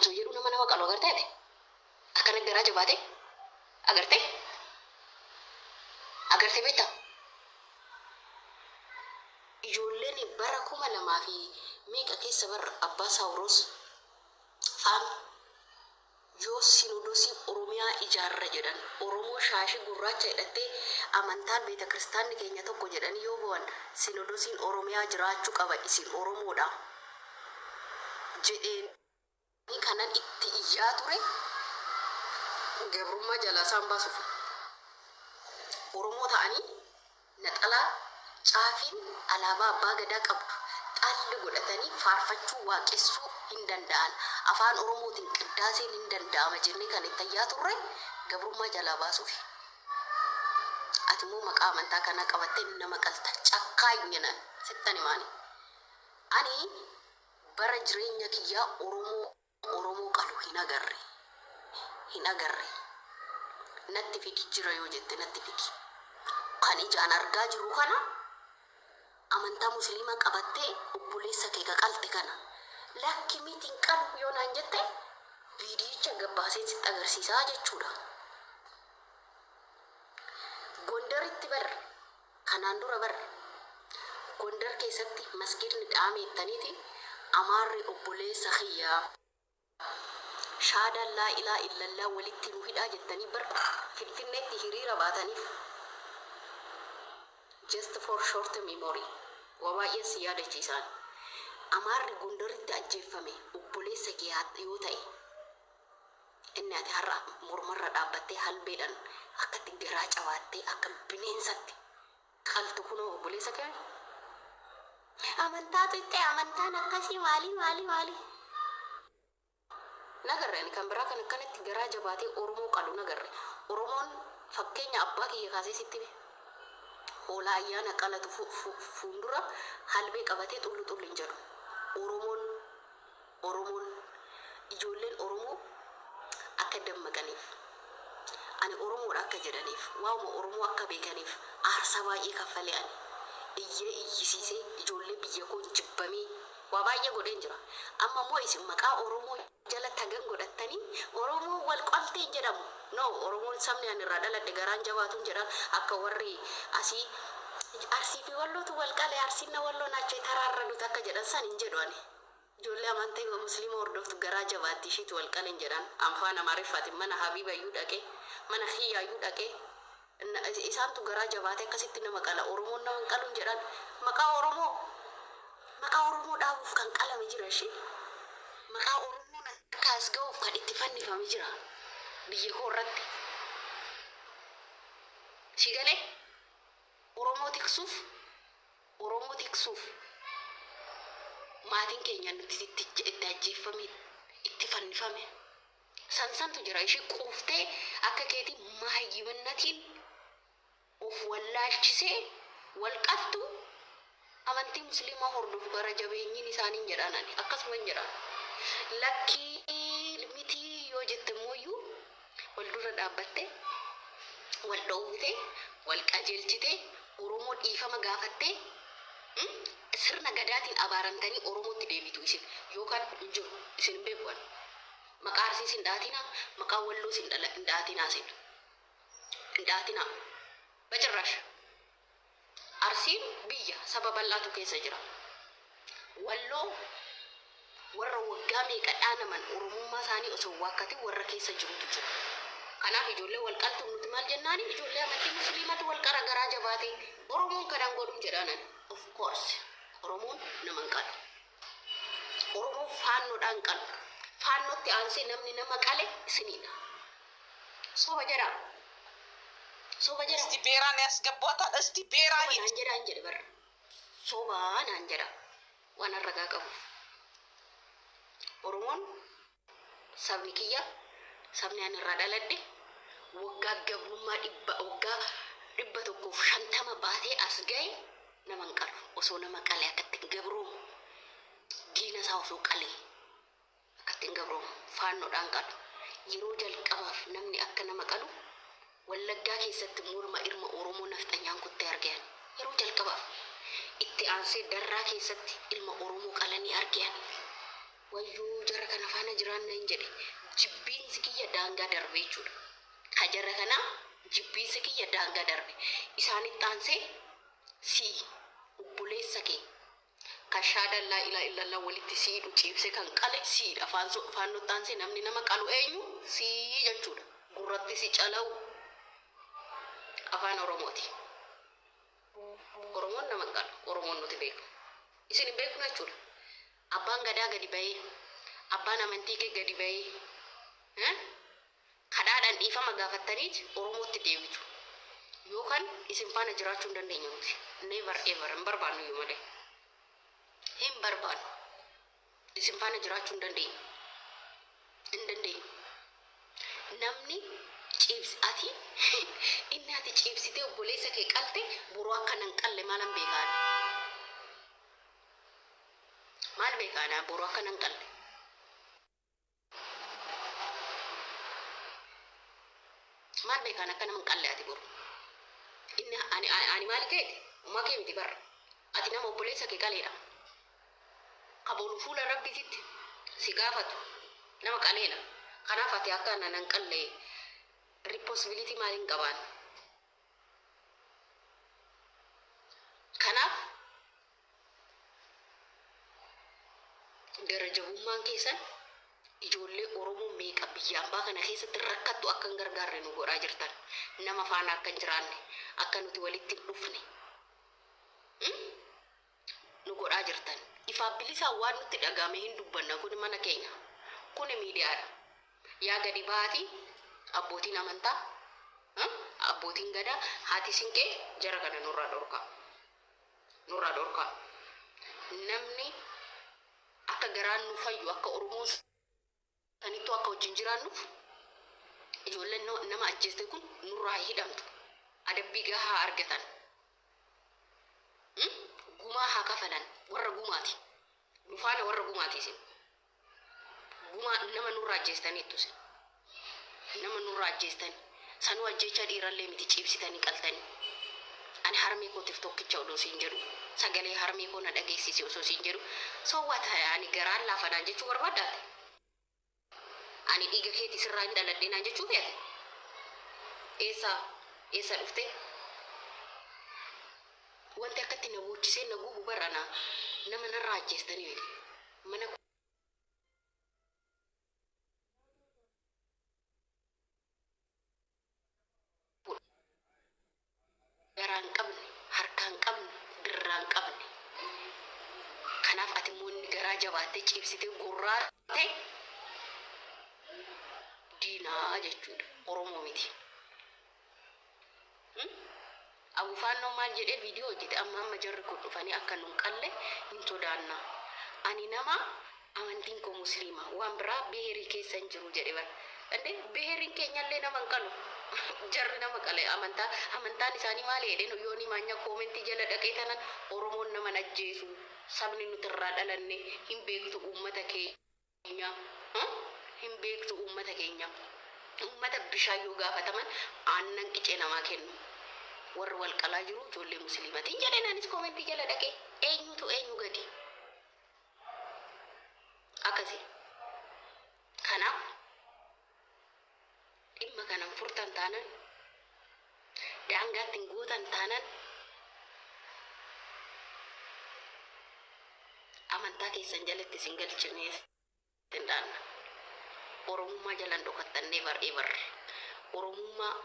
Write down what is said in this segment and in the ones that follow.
Osoo jedhu nama qalu agartee ati? Akkana garaa jabaate agartee? Agartee beektaa? Ijoolleen bara 2000 fi meeqa keessa bar abbaa Saawuroos faan yoo sinodosii Oromiyaa ijaarra jedhan, Oromoo shaashii gurraacha hidhattee amantaan beeta kiristaanni keenya tokko jedhanii yoo bu'an, sinodosiin Oromiyaa jiraachuu qaba, isin Oromoodha jedheen kanan itti iyyaa ture gabrummaa jalaa isaan baasuuf. Oromoo ta'anii naxalaa caafiin alaabaa abbaa gadaa qabdu xaalli godhatanii faarfachuu, waaqessuu hin danda'an. Afaan Oromootiin qiddaaseen hin danda'ama jennee kan itti iyyaa turre gabrummaa jalaa baasuuf. Ati immoo maqaa amantaa kanaa qabattee nama qalta. Cakkaanyina sittan himaani. Ani bara jireenya kiyyaa Oromoo Oromoo qalu hin agarre. Hin agarre. Natti fidi jira yoo jette, natti fidi. Kan ijaan argaa jiru kana, amantaa musliimaa qabattee obboleessa kee ka qalte kana, lakki miti, hin qalu yoo naan jette, viidiyicha gabbaasee sitti agarsiisaa jechuudha. Gondaritti bar kanaan dura bar Gondar keessatti masgiidni dhaame jettaniiti Amaarri obboleessa kiyyaa shaadaan laa ilaa illallaa walitti nu hidhaa jettanii bar Finfinneetti hiriira baataniif. Just for short memory, waa baay'een si yaadachiisaan. Amaarri Gondaritti ajjeeffame obboleessa kee yoo ta'e, inni ati har'a mormarra dhaabbattee halbeedhaan akkatti garaa cabaattee akka bineensatti qaltu kunoo obboleessa kee. Amantaa xixiqqee, amantaan akkasii maalii maalii maalii. Nagarre ani kan biraa kan akkanatti garaa jabaatee Oromoo qalu nagarre. Oromoon fakkeenya abbaa kiyya kaasee sitti hime. Hoolaa ayyaana qalatu fuuldura halbee qabatee xullu xullu hin jedhu. Oromoon ijoolleen Oromoo akka dammaqaniif, ani Oromoodha akka jedhaniif, waa'uma Oromoo akka beekaniif aarsaa baay'ee kaffalee, ani iyyee iyyisiisee ijoollee biyya koo jibbamee waa baay'ee godheen jira. Amma immoo isin maqaa Oromoo jala tagan godhattanii Oromoo wal qaltee hin jedhamu. No, Oromoon sabni ani irraa dhaladhe garaan jabaatuun jedhan akka warri asii Arsii fi Wallootu wal qale, Arsiin na Walloo naachee taraarra akka jedhan san hin jedhu ani. Ijoollee amantii musliima hordoftu garaa jabaatti ishiitu wal qale hin jedhan. Afaan Amaariffaatiin mana Habiibayyuu dhaqee, mana Kiyyaayyuu dhaqee, isaantu garaa jabaate akkasitti nama qala. Oromoon nama hin qalu hin jedhan. Maqaa Oromoo dhaabuuf kan qalame jira ishee. Maqaa Oromoon akka as ga'uuf kan itti fannifame jira biyya koo irratti. Si galee? Oromoo tiksuuf maatiin keenya nuti itti ajjeeffame, itti fannifame. Sansantu jira. Ishii quuftee akka keetii maayyibannatiin of wallaalchisee wal qaltu amantii musliimaa hordofu gara jabeenyiin isaaniin jedhaan, ani akkasuma hin jedhaan. Lakkii mitii yoo jette immoo, wal dura dhaabbattee, wal dhoowwitee, wal qajeelchitee, Oromoo dhiifama gaafattee, sirna gadaatiin abaaramtanii Oromootti deebitu isin yookaan hin jiru isin hin beeku ani. Maqaa Arsiis hin dhaatinaa, maqaa Walloos hin dhaatinaa, isin hin dhaatinaa. በጭራሽ. Arsiin biyya saba bal'aatu keessa jira. Walloo warra waggaa meeqa dhaanaman Oromummaa isaanii osoo hin waakkatin warra keessa jirutu jira. Kanaaf ijoollee wal qaltu nuti maal jennaani? Ijoollee amantii musliimatu wal qara garaa jabaate. Oromoon kanaan godhuun jedhaanan. Of course, Oromoon nama hin qalu. Oromoon faannoodhaan qalu. Faannootti aansee namni nama qale isiniidha. Soba jedhaa. Soba jedhaa. እስቲ ቤራን ያስገቧታል። እስቲ ቤራ Soba naan jedhaa hin jedhe barra. Sobaa naan jedha. Waan arragaa qabuuf. Oromoon sabni kiyya, sabni ani irraa dhaladhe, waggaa gabrummaa waggaa 150 baatee as ga'e nama hin qalu. Osoo nama qale akkatti hin gabroomu. Diina isaa osoo qalee akkatti hin gabroomu. Faannoodhaan qalu. Yeroo jalqabaaf namni akka nama qalu Wallaggaa keessatti morma ilma Oromoo nafxanyaan kuttee argan. Yeroo jalqabaaf. Itti aansee Darraa keessatti ilma Oromoo qalanii argan. Wayyuu, jara kana faana jiraanna hin jedhe. Jibbiinsi kiyya daangaa darbe jechuudha. Ka jara kanaa jibbiinsi kiyya daangaa darbe. Isaanitti aansee si obboleessa kee kan shaadan laa ilaa illallah walitti siidhu ciibsee kan qale siidha. Faannotti aansee namni nama qalu eenyu? Sii jechuudha. Gurratti si calawu afaan Oromooti. Oromoon nama hin qalu. Oromoon nuti beeku. Isin hin beeknu jechuudha. Abbaan gadaa gadi bahee, abbaan amantii kee gadi bahee, kadhaadhaan dhiifama gaafattaniiti Oromootti deebitu. Yookaan isin faana jiraachuu hin dandeenyu nuti. Never ever, hin barbaannu iyyuu malee. Hin barbaannu. Isin faana jiraachuu hin dandeenyu. Hin dandeenyu. Namni ciibs ati inni ati ciibsitee obboleessa kee qalte boruu akka nan qalle maalan beekaana? Maal beekaana boruu akka nan qalle? Maal beekaan akka nama hin qalle ati boru? Inni ani maal keeti? Uumaa kee miti barra. Ati nama obboleessa kee qaleedha. Ka boru fuula Rabbiititti si gaafatu nama qaleedha. Kanaaf ati akka nan hin qalle responsibility maaliin qabaan? Kanaaf gara jabummaan keessan ijoollee Oromoo meeqa biyya ambaa kana keessatti rakkattu akka hin gargaarre nu godhaa jirtan. Nama faana akka hin jiraanne, akka nuti walitti hin dhufne nu godhaa jirtan. Ifaaf bilisaan waan nutti dhagahame hin dubbanna. Kun mana keenya. Kun miidiyaadha. Yaa gadi baati abbootiin amantaa, abbootiin gadaa, haati sinqee jara kana nurraa dhorkaa. Nurraa dhorkaa. Namni akka garaan nu fayyu, akka Oromoo sanittuu akka wajjin jiraannuuf, ijoolleen nama ajjeeste kun nurraa hidhamtu. Adabbii gahaa argatan. Gumaa haa kafalan, warra gumaati. Nu faana warra gumaati isin. Gumaa nama nurraa ajjeestaniittu isin. Nama nurraa ajjeestani. Sanuu ajjeecha dhiirallee miti, ciibsitanii qaltanii. Ani harmee kootiif tokkicha odoo siin jedhu, sagalee harmee koo na dhageessisi osoo siin jedhu, soowwata ani garaan laafanaan jechuu barbaaddaate. Ani dhiiga keeti sirraa hin dhaladhee naan jechuu feete. Eessa eessa dhufte? Wanti akkatti na boochisee na gubu barra na nama narraa ajjeestanii miti. Mana garaa hin qabne, harka hin qabne, birraa hin qabne. Kanaaf ati immoo inni garaa jabaattee ciibsitee gurraate diinaa jechuudha. Oromoo miti. Abufaannoo maal jedhee viidiyoo hojjete? Amma jarri kun dhufanii akka nun qalle hin sodaanna. Ani nama amantiin koo musliima, waan biraa beherii keessa hin jiru jedhe bara. Ande beheriin keenyallee nama hin qalu. Jarri nama qale, amantaa amantaan isaanii maal jedheen yooni maanya koomentii jala dhaqee tanan Oromoon nama hin ajjeesu. Sabni nuti irraa dhalanne hin beektu uummata keenya. Hin beektu uummata keenya. Uummata bishaan yoo gaafataman aannan qicee namaa kennu. Warri wal qalaa jiru ijoollee musliimatiin jedheen anis koomentii jala dhaqee, eenyutu eenyu gadi. Akkasi. Kanaaf dhimma kanan furtan taanan, daangaatti hin gootan taanan, amantaa keessan jalatti isin galchinee hin dhaanna. Oromummaa jalan dhokattan never ever. Oromummaa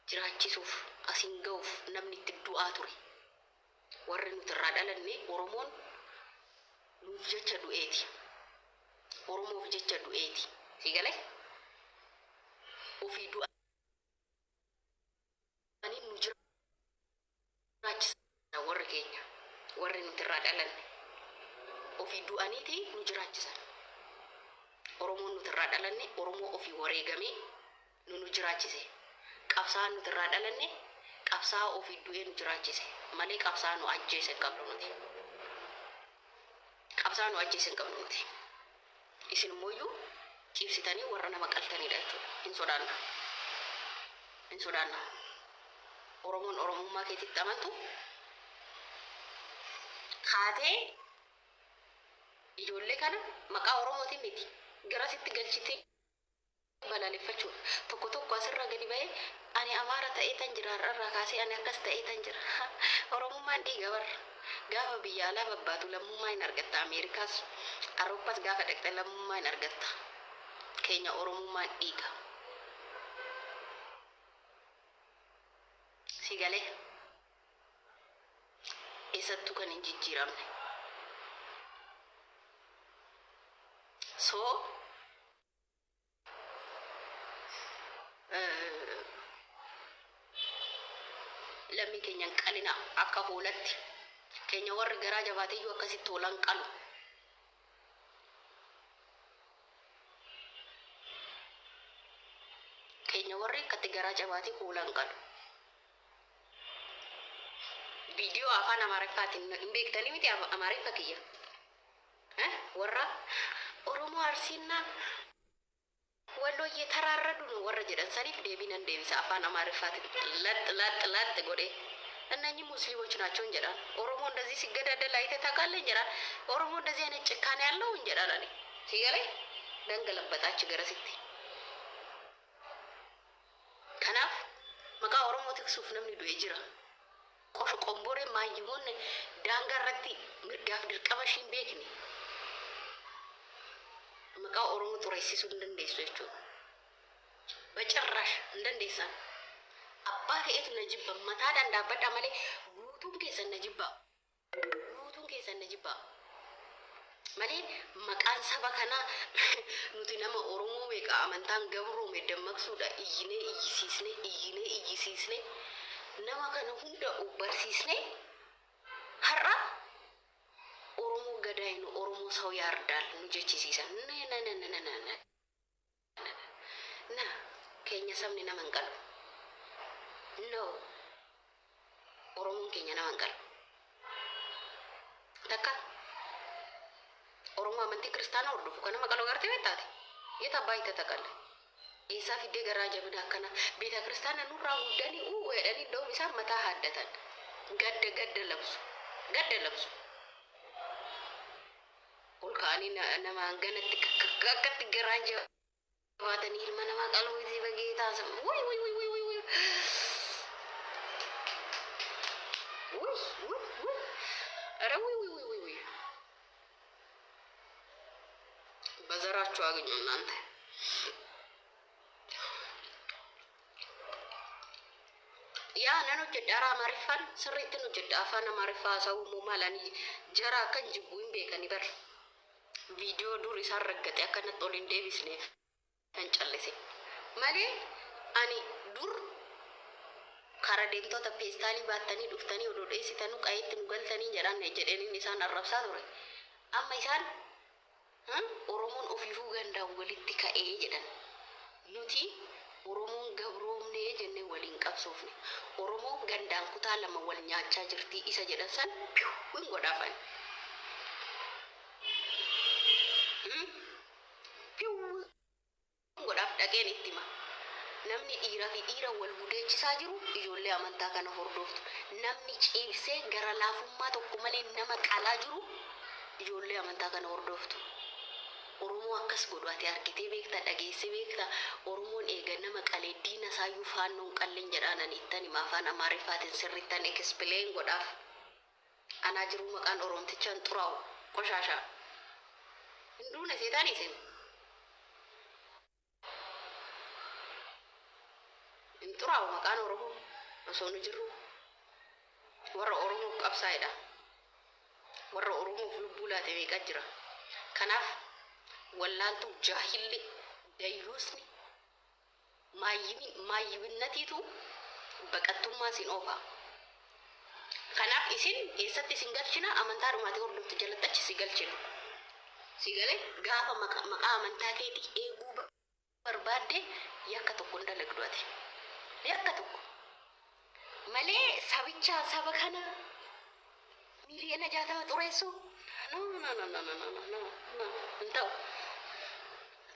jiraachisuuf asiin ga'uuf namni itti du'aa ture. Warri nuti irraa dhalanne Oromoon nuuf jecha du'eeti. Oromoof jecha du'eeti. Si galee? Ofii du'anii nu jiraachisa warri keenya. Warri nuti irraa dhalanne. Ofii du'aniiti nu jiraachisan. Oromoon nuti irraa dhalanne Oromoo ofii wareegamee nu jiraachise. Qabsaa'aan nuti irraa dhalanne qabsaa'aa ofii du'ee nu jiraachise malee qabsaa'aa nu ajjeese hin qabnu nuti. Qabsaa'aa nu ajjeese hin qabnu nuti. Isin immoo ciibsitanii warra nama qaltanidha jechuudha. Hin sodaanna. Hin sodaanna. Oromoon Oromummaa keetitti amantu kaatee. Ijoollee kana maqaa Oromootiin miti garasitti galchitee balaaleffachuudha. Tokko tokko asirra gadi ba'ee ani Amaara ta'ee tan jira, har'arraa kaasee ani akkas ta'ee tan jira. Oromummaan dhiiga barra. Gaafa biyya alaa babbaatu lammummaa hin argatta. Ameerikaas Awurooppaas gaafa dhaqxe lammummaa hin argatta. Keenya Oromummaan dhiiga. Si galee eessattuu kan hin jijjiiramne. So lammii keenyan qalina akka hoolatti. Keenya warri garaa jabaateyyuu akkasitti hoolan qalu. Keenya warri akkatti garaa jabaatee hoolan qalu. Viidiyoo afaan Amaariffaatiin hin beektanii miti Amaariffa kiyya. Warra Oromoo Arsiinnaa Wallooyyee taraarra dunu warra jedhan saniif deebii nan deebisa afaan Amaariffaatiin ላጥ ላጥ ላጥ godhee. እነኚህ ሙስሊሞች ናቸው እንጀራል። ኦሮሞ እንደዚህ ሲገዳደል አይተህ ታውቃለህ? እንጀራል። ኦሮሞ እንደዚህ አይነት ጭካኔ ያለው እንጀራል አለ ሲገላይ ደንገለበጣች ገረሲtti. Kanaaf maqaa Oromoo tiksuuf namni du'e jira. Qosho qomboree maayyimoonni daangaa irratti mirgaaf dirqama ishii hin beekne maqaa Oromoo xureessisuu hin dandeessu jechuudha. በጭራሽ hin dandeessan. Abbaa fe'etu na jibba, mataadhaan dhaabbadha malee guutuun keessan na jibba. Guutuun keessan na jibba. Malee maqaan saba kanaa nuti nama Oromoo meeqa amantaan gabroome dammaqsuudha, iyyinee iyyisiisnee, iyyinee iyyisiisnee, nama kana hunda barsiisnee, har'a Oromoo ገዳይ ነው፣ ኦሮሞ ሰው ያርዳል nu jechisiisan. Na na na na na na na, keenya sabni nama hin qalu. No, Oromoon keenya nama hin qalu. Takka Oromoo amantii kiristaanaa hordofu kan nama qalu agartee beektaate? የት አባይ ተተቀለ eessaa fiddee garaa jabina akkana? Beeta kiristaana nurraa guddanii uu jedhanii እንደውም isaan mataa haaddatan, gadda gadda labsu, gadda labsu. Ol ka'anii nama hanganatti akkatti garaa jabaatanii ilma namaa qaluu itti bageetaa. Wuy wuy wuy wuy wuy wuy wuy wuy wuy, ኧረ ውይ ውይ ውይ ውይ ውይ፣ በዘራችሁ አግኙ እናንተ። Yaa, nan hojjedha ara Amaariffaan sirriittin hojjedha. Afaan Amaariffaa haasa'uu immoo maal, ani jara akkan jibbu hin beekani bar. Viidiyoo dur isaan raggate akkanatti ol hin deebisneef kan callise malee, ani dur kara deemtoota peestaalii baattanii dhuftanii odoo dheessitanuu qayeetti nu galtanii jedhan jedheenin isaan arrabsaa ture. Amma isaan Oromoon ofiifuu gandaan walitti ka'ee jedhan. Nuti Oromoon gabroomnee jennee waliin qabsoofne. Oromoon gandaan kutaa lama wal nyaachaa jirtii isa jedhan san hin godhaafan. Piu godhaaf dhaqeen itti hima. Namni dhiiraa fi dhiira wal gudeechisaa jiru ijoollee amantaa kana hordoftu. Namni ciibsee gara laafummaa tokko malee nama qalaa jiru ijoollee amantaa kana hordoftu. Oromoo akkas godhu ati argitee beekta, dhageessee beekta? Oromoon eega nama qalee diina isaayyuu faannoon qalleen jedhaan ani ittan hima afaan Amaariffaatiin sirrittan explain godhaaf. Anaa jiruu maqaan Oromtichaan xuraa'u qoshaashaa. Hin duune seetaan isin. Hin xuraa'u maqaan Oromoo osoo nu jirru. Warra Oromoof qabsaa'edha. Warra Oromoof lubbuu laate meeqa jira. Kanaaf wallaaltuu jaahilli dayyuusni maayyiminnatiitu baqattummaa isin oofa. Kanaaf isin eessatti isin galchina? Amantaa dhumaatii hordoftu jalatti achi si galchina. Si galee, gaafa maqaa amantaa keetii eeguu barbaadde yakka tokko hin dalagdu ati. Yakka tokko. Malee sabicha saba kana 60 miliyoona xureessu, no no no no no no no no, hin ta'u,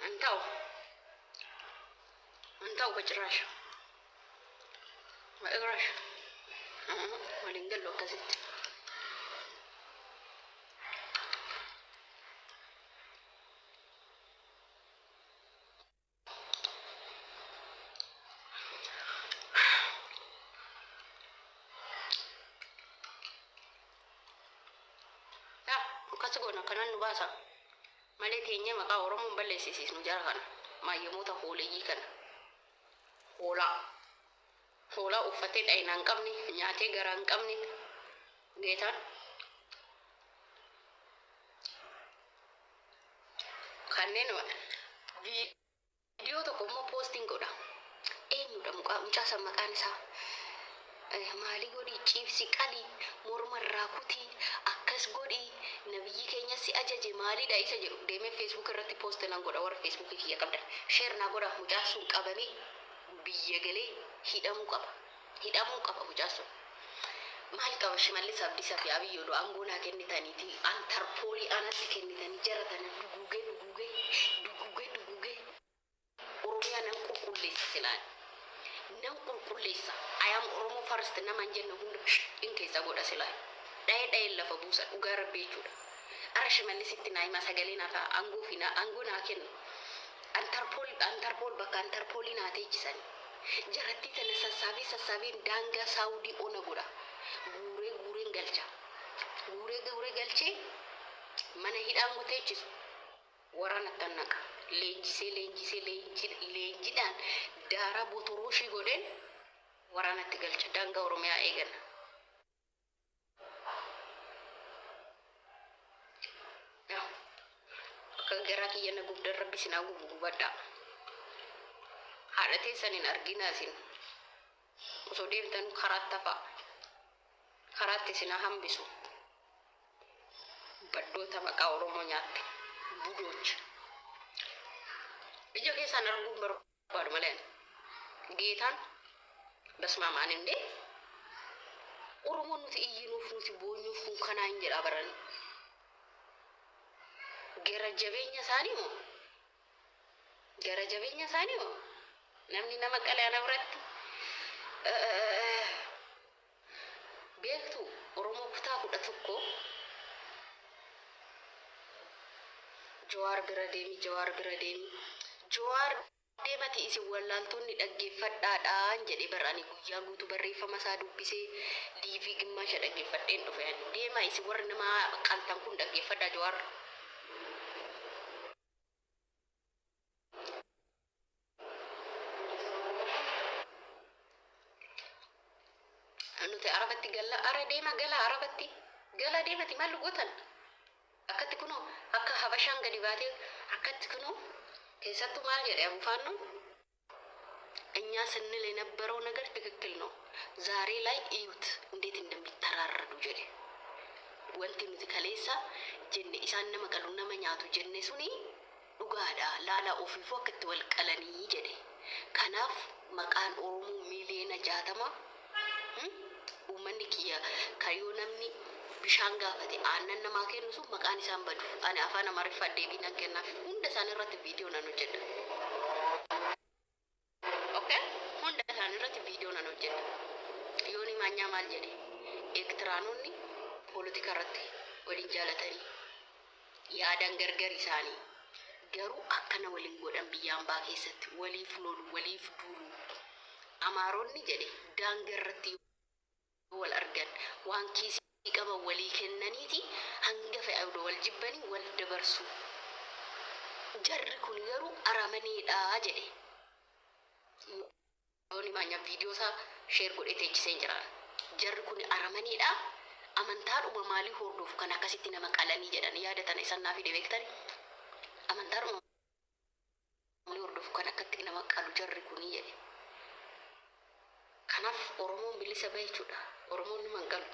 hin ta'u, hin ta'u, በጭራሽ በጭራሽ waliin gallu akkasitti. Goona kanan nu baasa malee teenyee maqaa Oromoon balleessisiisnu jara kana, maayyamoota hooleyyii kana, hoolaa hoolaa uffatee dhayinaa hin qabne, nyaatee garaa hin qabne. Geetaan kanneen viidiyoo tokko immoo poostiin godha. Eenyudha mucaa san maqaan isaa? Maalii godhii, ciibsi qalii, morma irraa kutii, akkas godhii, nabiyyi keenya si ajaje, maalidha isa jedhu deemee Facebook irratti post nan godha. Warra Facebookii kiyya qabdan share naa godha. Mucaan sun qabamee biyya galee hidhamuu qaba, hidhamuu qaba mucaan sun. Maal qaba Shimallis Abdiisaa fi Abiyyi odoo aangoo naa kennitaniiti, antarpoolii anatti kennitanii, jara tana duguugee duguugee duguugee duguugee Oromiyaa nan qulqulleessa, silaan nan qulqulleessa. Ayam Oromoo first nama hin jenne hunda in keessa godha, silaa dha'ee dha'ee lafa buusa, dhugaa Rabbi jechuudha. Ara Shimallisitti naa himaa, sagalee naa ta'a, aangoo fi naa aangoo naa kennu. Antarpool, antarpool, bakka antarpoolii naa teechisani. Jarattii tana sassaabee sassaabeen daangaa Saawudii ona godha. Guuree guureen galcha. Guuree guuree galchee mana hidhaan teechisu. Waraanattan naqa. Leenjisee leenjisee leenjidhaan daaraa botorooshii godheen waraanatti galcha. Daangaa Oromiyaa eegana. Yaa, akka garaa kiyya na gubdan, Rabbi sinaa gubu, gubadhaa. Haadha teessan hin arginaa isin. Osoo deemtan karaatti hafaa. Karaatti isin haa hambisu. Baddoota maqaa Oromoo nyaatte. Budoocha. Ija keessaan arguun barbaadu malee ani. Geetaan basmaamaan indee Oromoon nuti iyyinuuf, nuti boonyuuf kun kanaa hin jedhaa barani. Gara jabeenya isaanii moo? Gara jabeenya isaanii moo? Namni nama qale ana biratti beektu Oromoo kutaa 11 Jawaar bira deemi, Jawaar bira deemi. Jawaar deemati isin wallaaltonni dhaggeeffadhaadhaan jedhe bar. Ani guyyaa guutuu barreeffama isaa dubbisee liivii gimmaasha dhaggeeffadheen dhufe. Ani deema, isin warri nama qaltan kun dhaggeeffadhaa Jawaar. Nuti Arabatti galla, ara deema, gala, Arabatti gala, deemati maal gootan? Akkatti kunoo akka Habashaan gadi baatee akkatti kunoo keessattuu maal jedhe abufaannoon? እኛ ስንል የነበረው ነገር ትክክል ነው። ዛሬ ላይ እዩት እንዴት እንደሚተራረዱ jedhe. Wanti nuti kaleessa jenne, isaan nama qalu, nama nyaatu jenne suni dhugaadha. Laala, ofiifuu akka itti wal qalanii jedhe. Kanaaf maqaan Oromoo miiliyoona 60, uummanni kiyya kayyoo namni bishaan gaafate aannan namaa kennu sun maqaan isaan badu. Ani afaan Amaariffaa deebii nan kennaaf, hunda isaan irratti viidiyoo nan hojjedha. Okay? Hunda isaan irratti viidiyoo nan hojjedha. Yooni maanyaa maal jedhe? Eertiraanonni poolitika irratti waliin jaalatanii yaadan gargar isaanii garuu akkana waliin godhan, biyya ambaa keessatti waliif lolu, waliif duulu. Amaaronni jedhe daangaa irratti wal argan waan kiisii qaban walii kennaniiti hanga fe'a wal jibbanii wal dabarsu. Jarri kun garuu aramaneedha jedhe. Yooni maanyaa viidiyoo isaa share godhee teechisee jira. Jarri kun aramaneedha. Amantaadhuma maalii hordofu kan akkasitti nama qalanii jedhan yaadatan isaan naa fide beektani. Amantaadhuma maalii hordofu kan akkatti nama qalu jarri kunii jedhe. Kanaaf Oromoon bilisa bahe jechuudha. Oromoon nama hin qalu.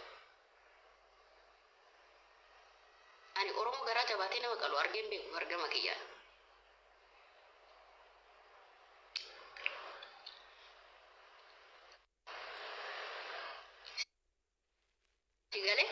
Ani Oromoo garaa jabaatee nama qalu argeen beeku argama kiyyaan. Si galee